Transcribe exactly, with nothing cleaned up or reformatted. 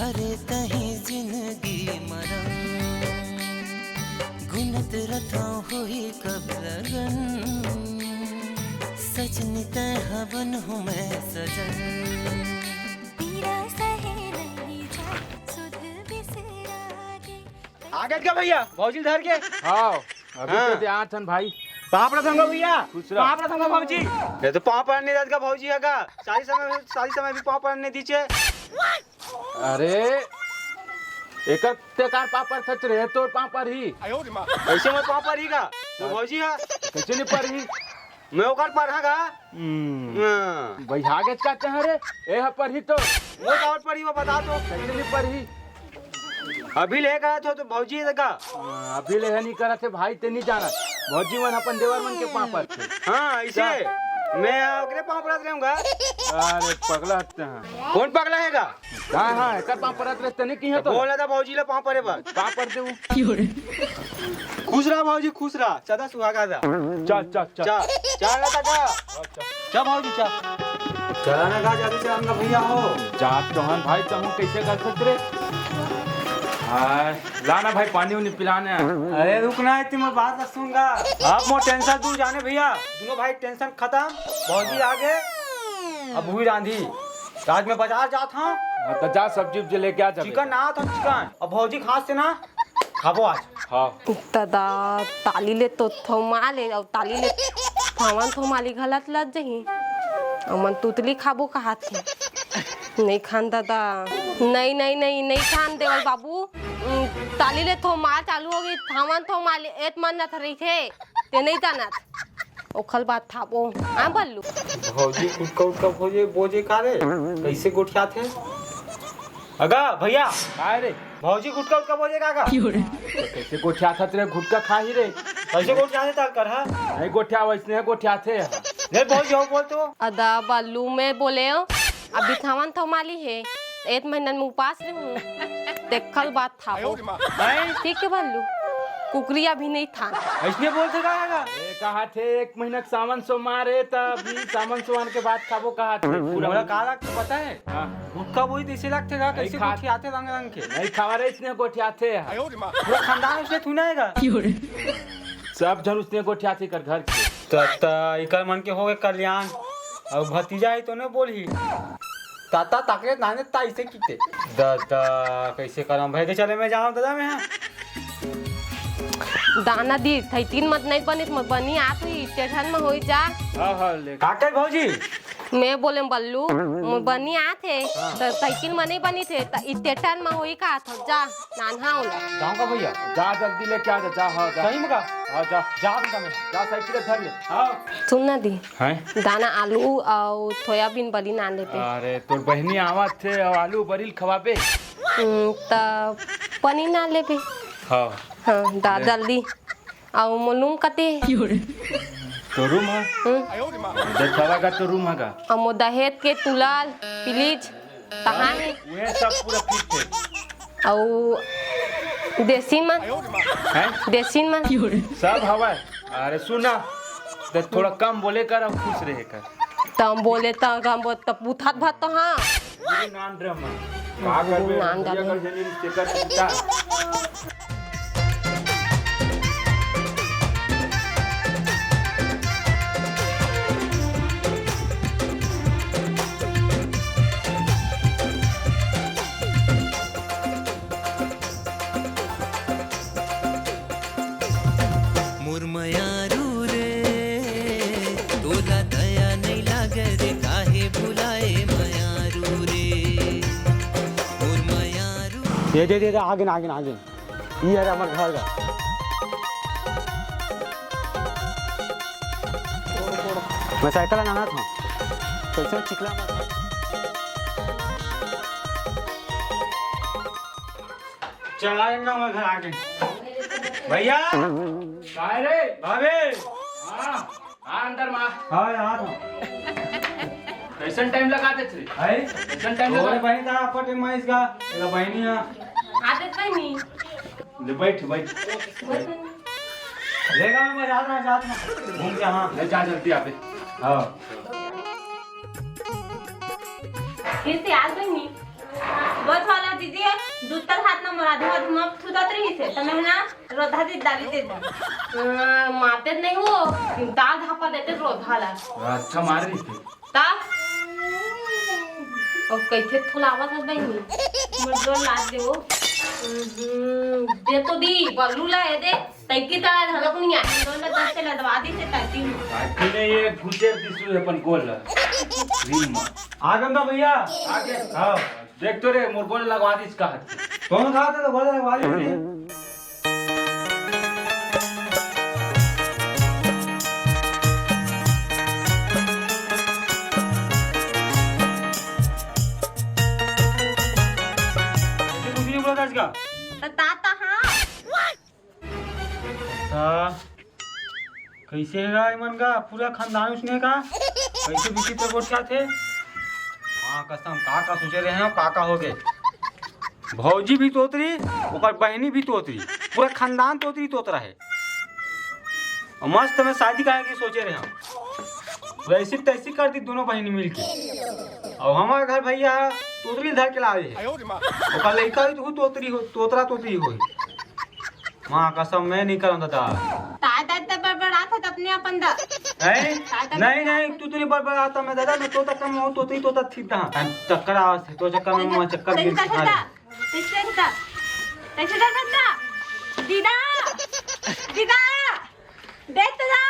अरे तहीं जिनगी मरम, गुनत रथों होही कब लगन, सजनी तैं हवन हूँ मैं सजन। पीरा सहे नहीं जा, सुध बिसरा दे। आ गए का भैया, भौजी धर के? हाँ, अभी हाँ। तो दे आथन भाई। पाँव परत हंव भैया। खुश रह। पाँव परत हंव भौजी। ये तो पाँव परत नहीं देत का भौजी है का? शादी समय, शादी समय भी पाँव परत नहीं दीचे। अरे, एकर ते कार पाँव परथस रे, तोर पाँव परही। कैसे मैं पाँव परही का? मैं भौजी हा। कैसे नहीं परही? मैं ओकर परहा का? हम्म। हाँ। भाई, आगे कहते हैं रे, ए हा परही तो। वो तो और परही, वो बता तो। कैसे नहीं परही? अभी ले गया था तो भौजी है का? हाँ, अभी ले है नहीं करत हे भाई, ते नहीं जानत। भौजी मन अपन देवर मन के पाँव परथे। हाँ, इसे मैं ओकरे पाँव परत रहूंगा। अरे, पगला हत्ते हैं। कौन पगला है का? हाँ, हाँ, एकर पाँव परत रहे तने किहाँ तो। बोला था भौजी ला पाँव परे बर। पाँव पर देऊ। खुश रहा भौजी, खुश रहा, सदा सुहागा रहा। चल, चल, चल। चल, चल रहा था का? चल भौजी, चल। चला ना का, जाते चला ना भैया हो। जात तो हन भाई, तहूँ कैसे कर सकते रे? हाँ, ला ना भाई, पानी उनी पिलाने। अरे रुक ना, इतनी मैं बात ला सुनगा। आप मोर tension दूर जाने भैया, दोनों भाई tension खत्म। भौजी आगे, अब हुई रांधी। आज मैं बाजार जात हूँ। हाँ, तो जा सब्जी उब्जी लेके आ जा chicken बेटा। ना था chicken। अब भौजी खास से ना खाबो आज। हाँ। ददा, ताली ले तो थोमा ले, अउ ताली ले थावन थोमा ले घलत लग जही। अउ मन तुतली खाबो कहात हे। नहीं खान ददा। नहीं, नहीं, नहीं, नहीं खान देवल बाबू। उम, ताली ले थोमा चालू होगी, थावन थोमा ले एत मन न रहिथे। ते नहीं जानत। ओखल बात थाबो। हाँ, बल्लू। भौजी गुटका उटका भौजी बोजे का रे? कैसे गोठियाथे? अगा, भैया। काय रे? भौजी गुटका उटका बोजे का का? तो कैसे गोठियाथस रे? गुटका खाही रे। कैसे गोठियाथे ताल कर, हाँ? नहीं गोठिया, वैसने गोठियाथे। ले भौजी, हो बोल तो। अदा बल्लू, मैं बोले हूँ, अभी थावन थमाली हे, एक महीना में उपास रहूँ। देखल बात थाबो। भाई। ठीक है बल्लू, कुकरी अभी नहीं था। ऐसने बोलथे का? ए, कहाथे एक महीना के सावन सोमार हे, त अभी सावन सोमार के बाद खाबो कहाथे। पूरा मोला का लगथे पता है? हाँ। गुटका बोही तैसे लगथे का, नहीं कैसे खात। गोठियाथे रंग रंग के। नहीं खावा रे, इसने गोठियाथे है। पूरा खानदान उसने थुना है का? सब झन उसने गोठियाथे कर घर के। त, त, इकर मन के हो गए कल्याण। अब भतीजा है तो नहीं बोलही। ताता ताकरे नाने ताई से किते। दादा, कैसे करम भाई के चले मैं जाऊं दादा मैं, हाँ। दाना दी, थई तीन मत नहीं बनिस, मत बनी आत हुई, स्टेशन में होई जा। हाँ, हाँ, ले। का कहे भौजी? मैं बोले बल्लू, मोर बनी आत हे, हाँ। त साइकिल में नहीं बनी थे, त स्टेशन में होई का था, जा, नान्हा होला। जाऊंगा भैया। जा जल्दी लेके आ जा, जा, हाँ, जा। सही में का? हाँ, जा। जा बेटा मैं। जा साइकिल धर ले। हाँ। सुन ना दी। हैं? दाना आलू अउ सोयाबीन बरी ना लेबे। अरे, तोर बहिनी आवत हे अउ आलू बरी ल खवाबे। हम्म, त पनीर ना लेबे। हाँ। हाँ, दा-, ले। जल्दी। अउ मोर रूम कते? तो रूम है? हम्म। देखवा का तो रूम है का? अउ मोर दहेज के तुलाल, please, कहाँ है? उहे सब पूरा fit है। अउ देसी मन? हैं? देसी मन? सब हवा है। अरे सुना, त थोड़ा कम बोले कर अउ खुश रहे कर। त हम बोले त हम बोल त पुथत भत तो हाँ। गुरु नाम रे हमर। का करबे? नाम भैया डालो। कर जनी रिश्ते कर चिंता। मोर मयारू रे, तोला दया नइ लागे रे, काहे बुलाए मयारू रे, मोर मयारू। ये दे, दे, दे, आगे ना, आगे ना, आगे। ये हरे हमर घर का। मैं साइकिल लगाना था। कैसे चिकला में। चला ना, मैं घर आके। भैया। काय रे? भाभी। हाँ, आ अंदर मा। हाँ, यहाँ था। कैसन टाइम लगा देत रे? है? कैसन टाइम लगा? बहिनी था, आपटे माइस का। एला बहिनी है। आदत बहिनी। ले बैठ, बैठ। ले गा, मैं जात रहा, जात रहा। घूम के, हाँ। ले जा जल्दी आबे। हाँ। फिर से आ गई नी। बस वाला दीदी, दूध तक हाथ ना मोर आधू आधू मत थूदत रहिस हे, त मैं ना रोधा दे डाली दे दे। हाँ, मारते नहीं हो, दाल धापा देते रोधा ला। अच्छा, मार रही थी। ता? अब कैसे थुलावा था बहनी? मोर जोर लाद दे वो। हम्म, दे तो दी, बल्लू ला ये दे। तैकी ता झलक नहीं आए। दोनों दस से लदवा दी से ताती हूँ। आज तूने ये गुजर दी सुई अपन गोल ला। रीम। आ गंदा भैया। आ गया। हाँ। देख तो रे, मोर गोल लगवा दीस का। कौन कहा था तो गोल लगवा दीस? कुछ नहीं बोला था इसका। तो ताता हाँ। हाँ। कैसे हे गा इमन का पूरा खानदान उसने का? कैसे विचित्र गोठ के आथे? माँ कसम, का का सोचे रहे हो, का का हो गए? भौजी भी तोतरी, ओकर बहनी भी तोतरी, पूरा खानदान तोतरी तोतरा है। और मस्त में शादी करे के सोचे रहे हो, वैसी तैसी कर दी दोनों बहनी मिलके। और हमारे घर भैया तोतरी धर के लाए है, ओकर लड़का भी तो तोतरी हो, तोतरा तोतरी हो। माँ कसम, मैं नहीं करम दादा। ताय ताय ते बड़बड़ात हस अपने अपन दा। हैं? ताय ताय नहीं, नहीं, तू तो नहीं बड़बड़ाता मैं दादा, मैं तो तक कम हूँ, तो तू तो तक ठीक था। चक्कर आ, तो चक्कर में मैं चक्कर तैसे गिर के खा ले। तैसे तैसे दीदा, दीदा, देख तो जा।